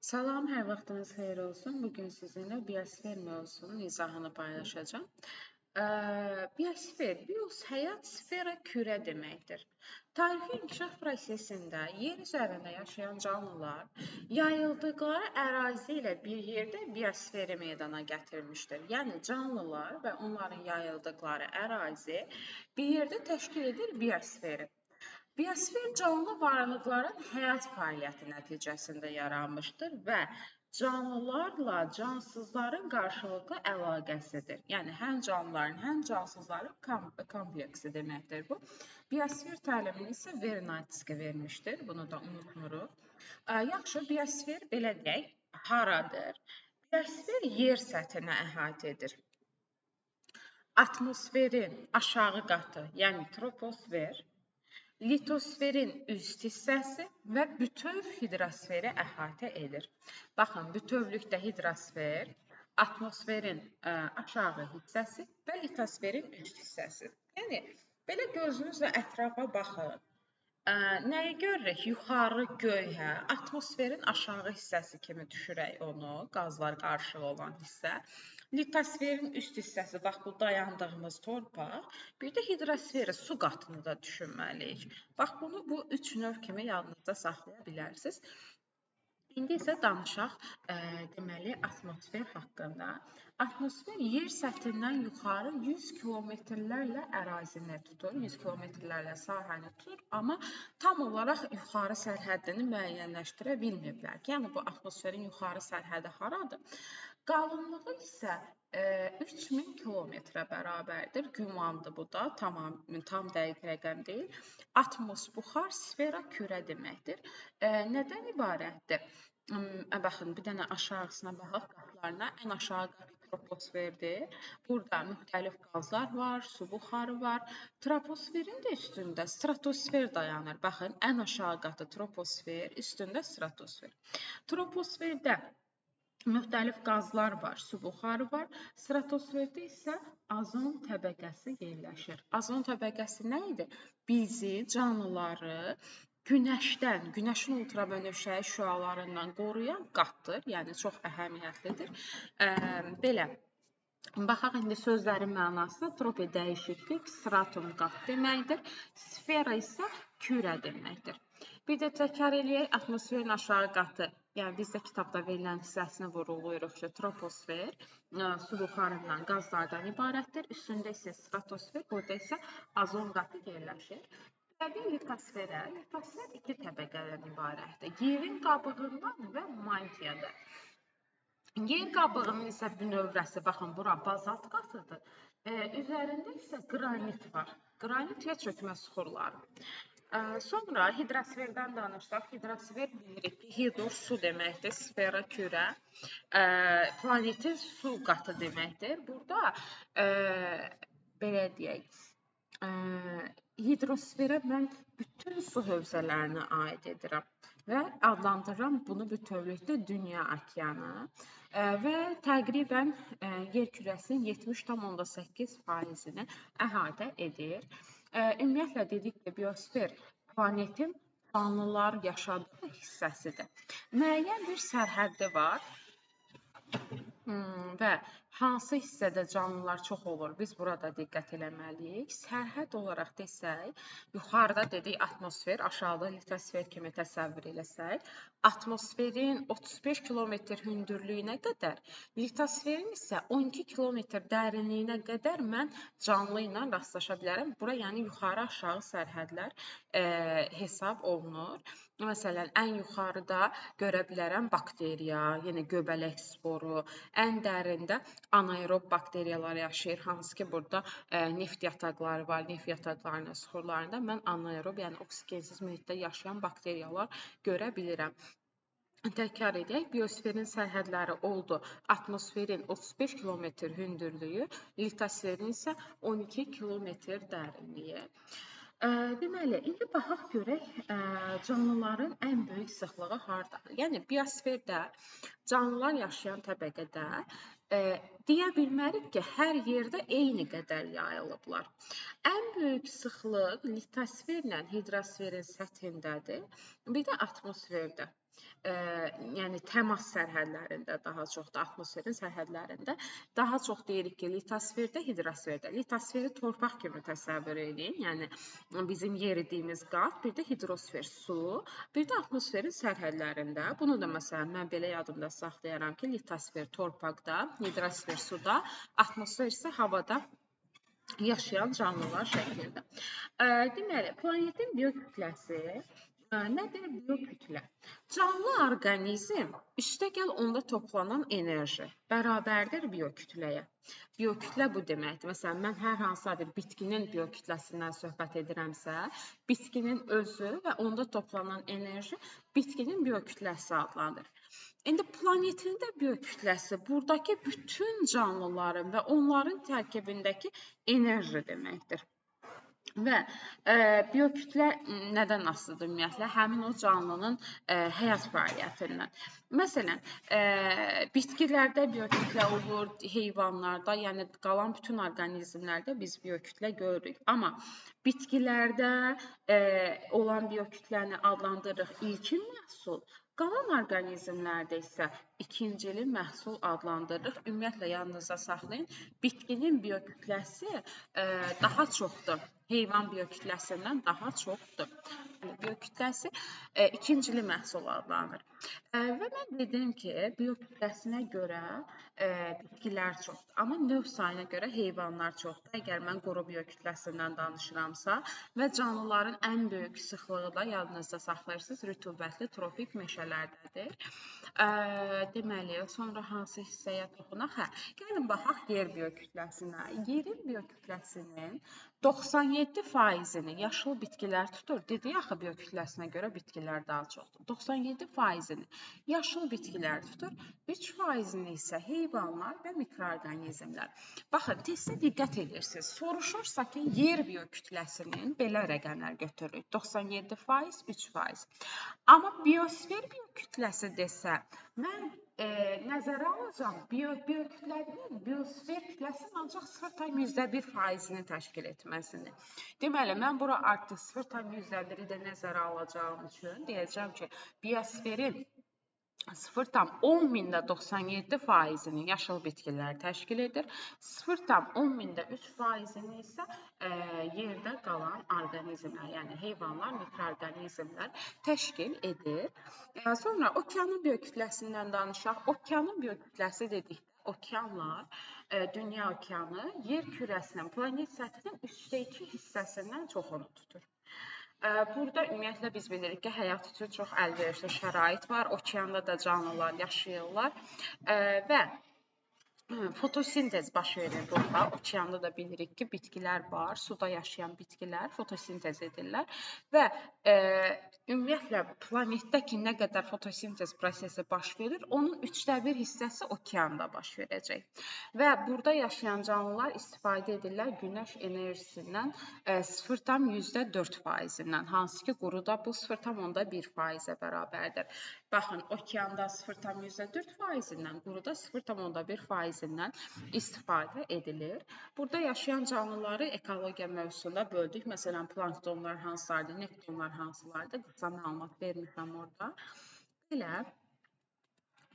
Salam, hər vaxtınız xeyir olsun. Bugün sizinlə biosfer mövzusunun izahını paylaşacağam. Biosfer, bios həyat, sfera kürə deməkdir. Tarixi inkişaf prosesində yer üzərində yaşayan canlılar yayıldıqları ərazi ilə bir yerdə biosferi meydana gətirmişdir. Yəni canlılar və onların yayıldıqları ərazi bir yerdə təşkil edir biosferi. Biosfer canlı varlıqların həyat fəaliyyəti nəticəsində yaranmışdır və canlılarla cansızların qarşılıqlı əlaqəsidir. Yəni həm canlıların, həm cansızların kompleksi deməkdir bu. Biosfer təlimini isə Vernadski vermişdir. Bunu da unutmuruq. Yaxşı, biosfer belə deyək, haradır? Biosfer yer səthini əhatə edir. Atmosferin aşağı qatı, yəni troposfer, litosferin üst hissəsi və bütöv hidrosferi əhatə edir. Baxın, bütövlükdə hidrosfer, atmosferin aşağı hissəsi və litosferin üst hissəsi. Yəni, belə gözünüzlə ətrafa baxın. Nəyi görürük? Yuxarı göy, hə, atmosferin aşağı hissəsi kimi düşürək onu, qazlar qarışığı olan hissə. Litosferin üst hissəsi, bax bu dayandığımız torpaq. Bir də hidrosferi, su qatını da düşünməliyik. Bax bunu bu üç növ kimi yadınızda saxlaya bilərsiniz. İndi isə danışaq deməli atmosfer haqqında. Atmosfer yer səthindən yuxarı 100 kilometrlərlə ərazini tutur, 100 kilometrlərlə sahəni tutur, amma tam olaraq yuxarı sərhəddini müəyyənləşdirə bilməyiblər ki, yəni bu atmosferin yuxarı sərhədi haradır? Qalınlığı isə 3000 kilometrə bərabərdir. Gümandır bu da, tam dəqiq rəqəm deyil. Atmos buxar, sfera kürə deməkdir. Nədən ibarətdir? Baxın, bir dənə aşağısına baxaq qatlarına. Ən aşağı qat troposferdir. Burada müxtəlif qazlar var, su buxarı var. Troposferin də üstündə stratosfer dayanır. Baxın, ən aşağı qatı troposfer, üstündə stratosfer. Troposferdə müxtəlif qazlar var, su buxarı var. Stratosferdə isə azon təbəqəsi yerləşir. Azon təbəqəsi nə idi? Bizi, canlıları günəşdən, günəşin ultrabənövşəyi şüalarından qoruyan qatdır. Yəni çox əhəmiyyətlidir. Belə. Baxaq indi sözlərin mənasına. Tropi dəyişiklik, stratum qat deməkdir. Sfera isə kürə deməkdir. Bir də təkrar eləyək, atmosferin aşağı qatı, yəni bizdə kitabda verilən hissəsini vurğulayırıq ki, troposfer su buxarından, qazlardan ibarətdir. Üstündə isə stratosfer, burada isə azon qatı yerləşir. Gəldik litosferə. Litosfer iki təbəqədən ibarətdir. Yerin qabığından və mantiyadan. Yer qabığının isə bünövrəsi, baxın, bura bazalt qatıdır. Üzərində isə qranit var. Qranit və çökmə suxurları. Sonra hidrosferdən danışsaq, hidrosfer bilirik ki, hidro su deməkdir, sfera kürə, planetin su qatı deməkdir. Burada belə deyək, hidrosferə mən bütün su hövzələrinə aid edirəm və adlandırıram bunu bütövlükdə dünya okeanı və təqribən yer kürəsinin 70,8%-ni əhatə edir. Ümumiyyətlə dedik ki, biosfer planetin canlılar yaşadığı hissəsidir. Müəyyən bir sərhəddi var və hansı hissədə canlılar çox olur, biz burada diqqət eləməliyik. Sərhəd olaraq desək, yuxarıda dedik atmosfer, aşağıda litosfer kimi təsəvvür eləsək, atmosferin 35 kilometr hündürlüyünə qədər, litosferin isə 12 kilometr dərinliyinə qədər mən canlı ilə rastlaşa bilərəm. Bura yəni yuxarı-aşağı sərhədlər hesab olunur. Məsələn, ən yuxarıda görə bilərəm bakteriya, yəni göbələk sporu, ən dərində anaerob bakteriyalar yaşayır, hansı ki burada neft yataqları var, neft yataqlarının suxurlarında mən anaerob, yəni oksigensiz mühitdə yaşayan bakteriyalar görə bilirəm. Təkrar edək, biosferin sərhədləri oldu. Atmosferin 35 kilometr hündürlüyü, litosferin isə 12 kilometr dərinliyi. Deməli, indi baxaq görək canlıların ən böyük sıxlığı hardadır? Yəni biosferdə canlılar yaşayan təbəqədə deyə bilmərik ki, hər yerdə eyni qədər yayılıblar. Ən böyük sıxlıq litosferlə hidrosferin səthindədir, bir də atmosferdə. Yəni təmas sərhədlərində daha çox da atmosferin sərhədlərində daha çox deyirik ki, litosferdə, hidrosferdə. Litosferi torpaq kimi təsəvvür edin. Yəni bizim yeridiyimiz qat, bir də hidrosfer su, bir də atmosferin sərhədlərində. Bunu da məsələn mən belə yadımda saxlayaram ki, litosfer torpaqda, hidrosfer suda, atmosfer isə havada yaşayan canlılar şəklində. Deməli, planetin biokütləsi nədir biokütlə? Canlı orqanizm üstəgəl onda toplanan enerji bərabərdir biokütləyə. Biokütlə bu deməkdir. Məsələn, mən hər hansısa bir bitkinin biokütləsindən söhbət edirəmsə, bitkinin özü və onda toplanan enerji bitkinin biokütləsi adlanır. İndi planetin də biokütləsi buradakı bütün canlıların və onların tərkibindəki enerji deməkdir. Və biokütlə nədən asılıdır ümumiyyətlə? Həmin o canlının həyat fəaliyyətindən. Məsələn, bitkilərdə biokütlə olur, heyvanlarda, yəni qalan bütün orqanizmlərdə biz biokütlə görürük. Amma bitkilərdə olan biokütləni adlandırırıq ilkin məhsul, qalan orqanizmlərdə isə ikincili məhsul adlandırırıq. Ümumiyyətlə, yadınızda saxlayın, bitkinin biokütləsi daha çoxdur. Heyvan biokütləsindən daha çoxdur. Biokütləsi ikincili məhsul adlanır. Və mən dedim ki, biokütləsinə görə bitkilər çoxdur, amma növ sayına görə heyvanlar çoxdur. Əgər mən quru biokütləsindən danışıramsa və canlıların ən böyük sıxlığı da yadınızda saxlayırsınız, rütubətli tropik meşələrdədir. Deməli, sonra hansı hissəyə toxunaq? Hə, gəlin baxaq yer biokütləsinə. Yerin biokütləsinin 97%-ni yaşıl bitkilər tutur. Dedi axı biokütləsinə görə bitkilər daha çoxdur. 97%-ni yaşıl bitkilər tutur, 3%-ni isə heyvanlar və mikroorqanizmlər. Baxın, testə diqqət edirsiniz. Soruşursa ki, yer biokütləsinin belə rəqəmlər götürürük. 97%, 3%. Amma biosfer biokütləsi desə, mən nəzərə alacağam biokütlənin, biosfer kütləsinin ancaq 0,1%-ni təşkil etməsini. Deməli, mən bura artıq 0,1-i də nəzərə alacağım üçün deyəcəm ki, biosferin 0,97%-ni yaşıl bitkilər təşkil edir. 0,3%-ni isə yerdə qalan orqanizmlər, yəni heyvanlar, mikroorqanizmlər təşkil edir. Sonra okeanın biokütləsindən danışaq. Okeanın biokütləsi dedikdə okeanlar, dünya okeanı yer kürəsinin, planet səthinin 2/3 hissəsindən çoxunu tutur. Burada ümumiyyətlə biz bilirik ki, həyat üçün çox əlverişli şərait var. Okeanda da canlılar yaşayırlar və fotosintez baş verir burada. Okeanda da bilirik ki, bitkilər var, suda yaşayan bitkilər fotosintez edirlər və ümumiyyətlə planetdəki nə qədər fotosintez prosesi baş verir, onun 1/3 hissəsi okeanda baş verəcək. Və burada yaşayan canlılar istifadə edirlər günəş enerjisindən 0,4%-dən, hansı ki, quruda bu 0,1%-ə bərabərdir. Baxın, okeanda 0,4%-dən, quruda 0,1%-dən istifadə edilir. Burada yaşayan canlıları ekologiya mövzusunda böldük. Məsələn, planktonlar hansılardır, nektonlar hansılardır? Qısa məlumat vermişəm orada. Belə.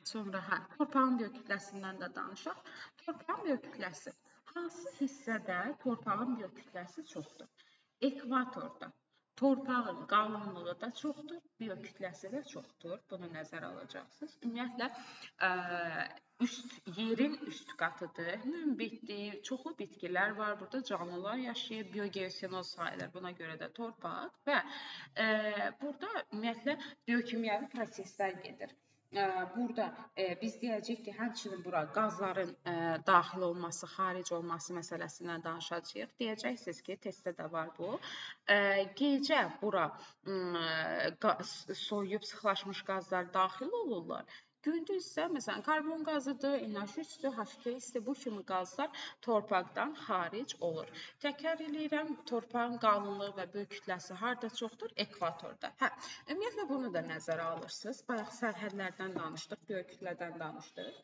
Sonra torpağın biokütləsindən də danışaq. Torpağın biokütləsi. Hansı hissədə torpağın biokütləsi çoxdur? Ekvatorda. Torpağın qalınlığı da çoxdur, biokütləsi də çoxdur. Bunu nəzərə alacaqsınız. Ümumiyyətlə, yerin üst qatıdır, münbitdir, çoxlu bitkilər var, burada canlılar yaşayır, biogeosinoz sayılır, buna görə də torpaq və burada ümumiyyətlə biokimyəvi proseslər gedir. Burada biz deyəcəyik ki, həmçinin bura qazların daxil olması, xaric olması məsələsindən danışacağıq. Deyəcəksiniz ki, testdə də var bu. Gecə bura soyuyub sıxlaşmış qazlar daxil olurlar. Gündüz isə məsələn karbon qazıdır, NH3-dür, H2S-dir, bu kimi qazlar torpaqdan xaric olur. Təkrar eləyirəm, torpağın qalınlığı və böyük kütləsi harda çoxdur? Ekvatorda. Hə, ümumiyyətlə bunu da nəzərə alırsınız. Bayaq sərhədlərdən danışdıq, böyük kütlədən danışdıq.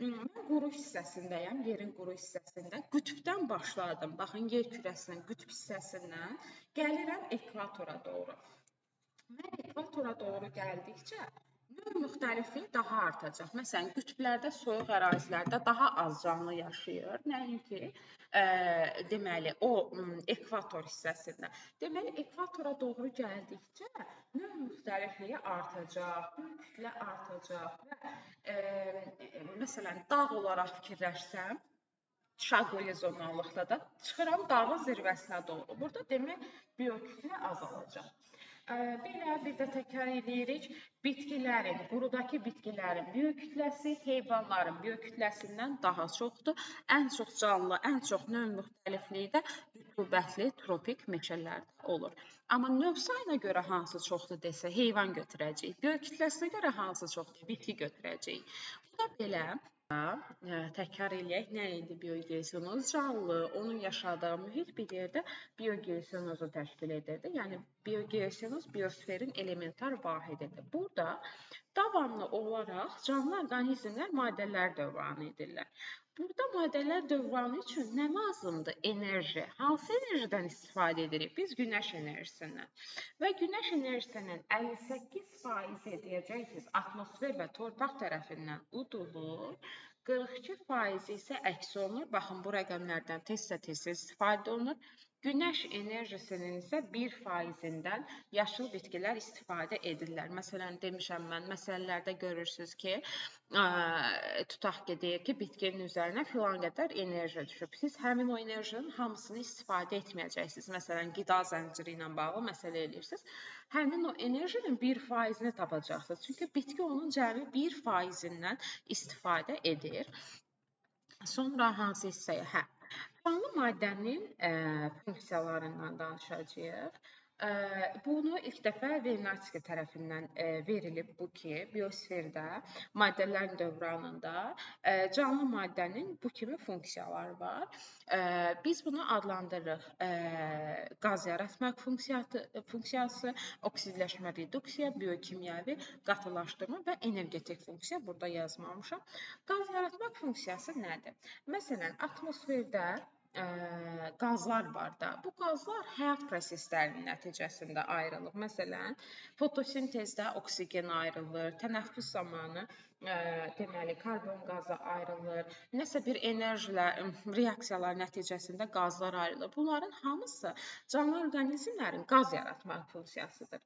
Mən quru hissəsindəyəm, yerin quru hissəsində. Qütbdən başladım. Baxın, yer kürəsinin qütb hissəsindən gəlirəm ekvatora doğru. Mən ekvatora doğru gəldikcə Növ müxtəliflik daha artacaq. Məsələn, qütblərdə, soyuq ərazilərdə daha az canlı yaşayır. Nəinki, deməli, o ekvator hissəsində. Deməli, ekvatora doğru gəldikcə növ müxtəlifliyi artacaq, kütlə artacaq və məsələn, dağ olaraq fikirləşsəm, şaquli zonallıqda da çıxıram dağın zirvəsinə doğru. Burada demək, biokütlə azalacaq. Belə bir də təkrar edirik. Bitkilərin, qurudakı bitkilərin biokütləsi heyvanların biokütləsindən daha çoxdur. Ən çox canlı, ən çox növ müxtəlifliyi də rütubətli tropik meşələrdə olur. Amma növ sayına görə hansı çoxdur desə, heyvan götürəcəyik. Biokütləsinə görə hansı çoxdur, bitki götürəcəyik. Bu da belə. Təkrar eləyək, nə idi biogeosinoz? Canlı, onun yaşadığı mühit bir yerdə biogeosinozu təşkil edirdi. Yəni, biogeosinoz biosferin elementar vahididir. Burada davamlı olaraq canlı orqanizmlər maddələr dövranı edirlər. Burada maddələr dövranı üçün nə lazımdır? Enerji. Hansı enerjidən istifadə edirik? Biz günəş enerjisindən. Və günəş enerjisinin 58% deyəcəksiniz atmosfer və torpaq tərəfindən udulur, 42% isə əks olunur. Baxın, bu rəqəmlərdən tez-tez istifadə olunur. Günəş enerjisinin isə 1%-dən yaşıl bitkilər istifadə edirlər. Məsələn, demişəm mən, məsələlərdə görürsünüz ki, tutaq ki, deyir ki, bitkinin üzərinə filan qədər enerji düşüb. Siz həmin o enerjinin hamısını istifadə etməyəcəksiniz. Məsələn, qida zənciri ilə bağlı məsələ eləyirsiniz. Həmin o enerjinin 1%-ni tapacaqsınız. Çünki bitki onun cəmi 1%-dən istifadə edir. Sonra hansı hissəyə? Hə. Canlı maddənin funksiyalarından danışacağıq. Bunu ilk dəfə Vernadski tərəfindən verilib bu ki, biosferdə, maddələrin dövranında canlı maddənin bu kimi funksiyaları var. Biz bunu adlandırırıq qaz yaratmaq funksiyası, oksidləşmə, reduksiya, biokimyəvi qatılaşdırma və energetik funksiya. Burada yazmamışam. Qaz yaratmaq funksiyası nədir? Məsələn, atmosferdə qazlar var da. Bu qazlar həyat proseslərinin nəticəsində ayrılır. Məsələn, fotosintezdə oksigen ayrılır, tənəffüs zamanı deməli, karbon qazı ayrılır, nəsə bir enerjilər, reaksiyalar nəticəsində qazlar ayrılır. Bunların hamısı canlı orqanizmlərin qaz yaratmaq funksiyasıdır.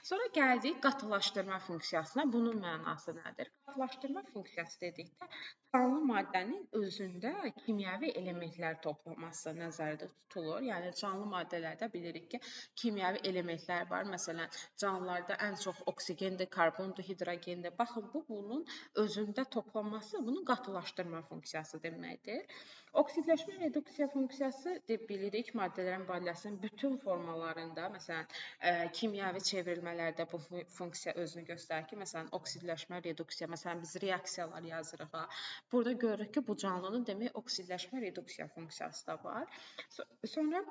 Sonra gəldik qatılaşdırma funksiyasına. Bunun mənası nədir? Qatılaşdırma funksiyası dedikdə canlı maddənin özündə kimyəvi elementlər toplaması nəzərdə tutulur. Yəni, canlı maddələrdə bilirik ki, kimyəvi elementlər var. Məsələn, canlılarda ən çox oksigendir, karbondur, hidrogendir. Baxın, bu bunun özündə toplanması, bunun qatılaşdırma funksiyası deməkdir. Oksidləşmə reduksiya funksiyası bilirik, maddələrin mübadiləsinin bütün formalarında, məsələn, kimyəvi çevrilmələrdə bu funksiya özünü göstərir ki, məsələn, oksidləşmə, reduksiya, məsələn, biz reaksiyalar yazırıq. Burada görürük ki, bu canlının demək oksidləşmə, reduksiya funksiyası da var. Sonra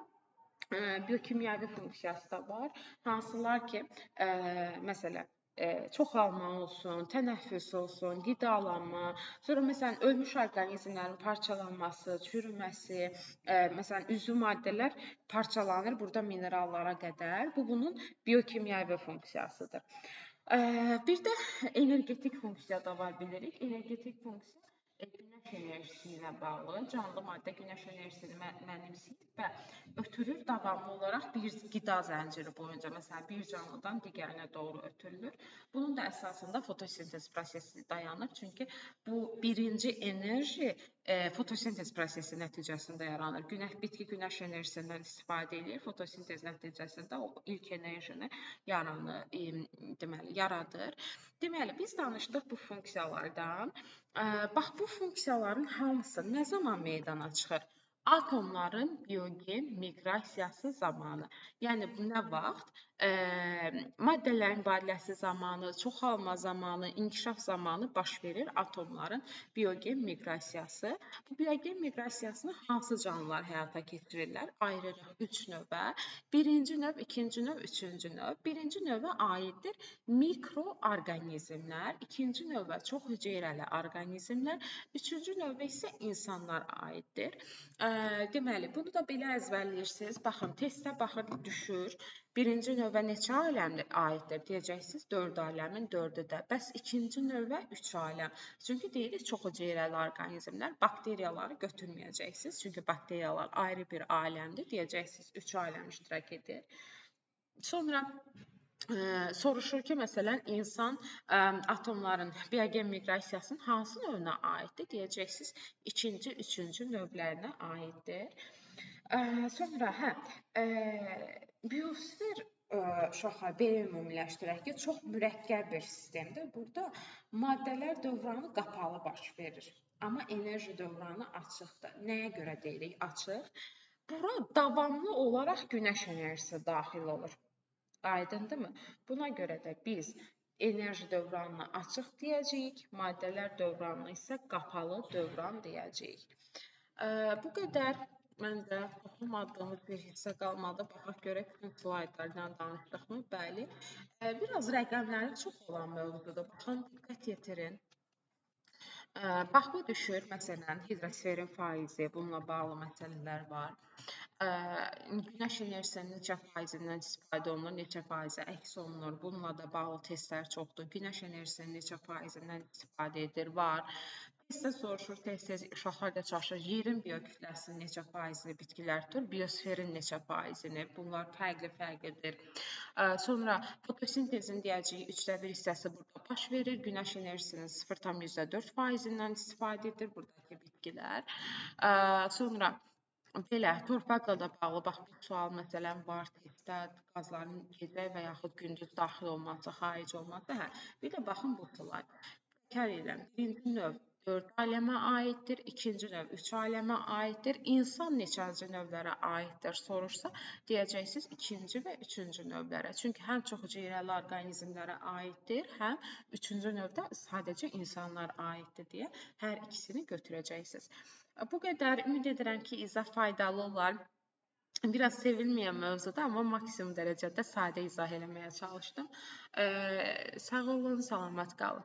biokimyəvi funksiyası da var. Hansılar ki, məsələn, çoxalma olsun, tənəffüs olsun, qidalanma, sonra məsələn, ölmüş orqanizmlərin parçalanması, çürüməsi, məsələn, üzvü maddələr parçalanır burada minerallara qədər. Bu, bunun biokimyəvi funksiyasıdır. Bir də energetik funksiya da var, bilirik. Energetik funksiya günəş enerjisi ilə bağlı. Canlı maddə günəş enerjisini mənimsəyir və ötürür davamlı olaraq bir qida zənciri boyunca, məsələn, bir canlıdan digərinə doğru ötürülür. Bunun da əsasında fotosintez prosesi dayanır. Çünki bu birinci enerji fotosintez prosesi nəticəsində yaranır. Bitki günəş enerjisindən istifadə edir. Fotosintez nəticəsində o ilk enerjini deməli, yaradır. Deməli, biz danışdıq bu funksiyalardan. Bax, bu funksiyaların hamısı nə zaman meydana çıxır? Atomların biogen miqrasiyası zamanı. Yəni, bu nə vaxt? Maddələrin mübadiləsi zamanı, çoxalma zamanı, inkişaf zamanı baş verir atomların biogen miqrasiyası. Bu biogen miqrasiyasını hansı canlılar həyata keçirirlər? Ayırırıq 3 növə. Birinci növ, ikinci növ, üçüncü növ. Birinci növə aiddir mikroorqanizmlər, ikinci növə çox hüceyrəli orqanizmlər, üçüncü növə isə insanlar aiddir. Deməli, bunu da belə əzbərləyirsiniz. Baxın, testdə baxın, düşür. Birinci növə növə neçə aləmdir aiddir? Deyəcəksiniz 4 aləmin 4-ü də. Bəs ikinci növə 3 aləm. Çünki deyirik çox hüceyrəli orqanizmlər, bakteriyaları götürməyəcəksiniz. Çünki bakteriyalar ayrı bir aləmdir. Deyəcəksiniz 3 aləm iştirak edir. Sonra soruşur ki, məsələn, insan atomların biogen miqrasiyasının hansı növünə aiddir? Deyəcəksiniz, ikinci, üçüncü növlərinə aiddir. Sonra, biosfer uşaqlar belə ümumiləşdirək ki, çox mürəkkəb bir sistemdir. Burada maddələr dövranı qapalı baş verir, amma enerji dövranı açıqdır. Nəyə görə deyirik açıq? Bura davamlı olaraq günəş enerjisi daxil olur. Aydındırmı? Buna görə də biz enerji dövranını açıq deyəcəyik, maddələr dövranını isə qapalı dövran deyəcəyik. Bu qədər. Məncə oxumadığımız bir hissə qalmadı. Baxaq görək bütün slaydlardan danışdıqmı? Bəli. Biraz rəqəmləri çox olan mövzudur. Baxın, diqqət yetirin. Bax, bu düşür, məsələn, hidrosferin faizi, bununla bağlı məsələlər var. Günəş enerjisinin neçə faizindən istifadə olunur, neçə faizi əks olunur, bununla da bağlı testlər çoxdur. Günəş enerjisinin neçə faizindən istifadə edir, var. Testdə soruşur, tez-tez uşaqlar da çalışır, yerin biokütləsinin neçə faizini bitkilər tutur, biosferin neçə faizini, bunlar fərqli-fərqlidir. Sonra fotosintezin deyəcəyi 1/3 hissəsi burada baş verir, günəş enerjisinin 0,4 faizindən istifadə edir buradakı bitkilər. Sonra belə, torpaqla da bağlı, bax, bir sual məsələn var testdə, qazların gecə və yaxud gündüz daxil olması, xaric olması. Hə, bir də baxın bu slayd. Təkrar edirəm, birinci növ 4 aləmə aiddir, ikinci növ 3 aləmə aiddir. İnsan neçənci növlərə aiddir soruşsa, deyəcəksiniz ikinci və üçüncü növlərə. Çünki həm çox hüceyrəli orqanizmlərə aiddir, həm üçüncü növdə sadəcə insanlar aiddir deyə hər ikisini götürəcəksiniz. Bu qədər. Ümid edirəm ki, izah faydalı olar. Biraz sevilməyən mövzudur, amma maksimum dərəcədə sadə izah eləməyə çalışdım. Sağ olun, salamat qalın.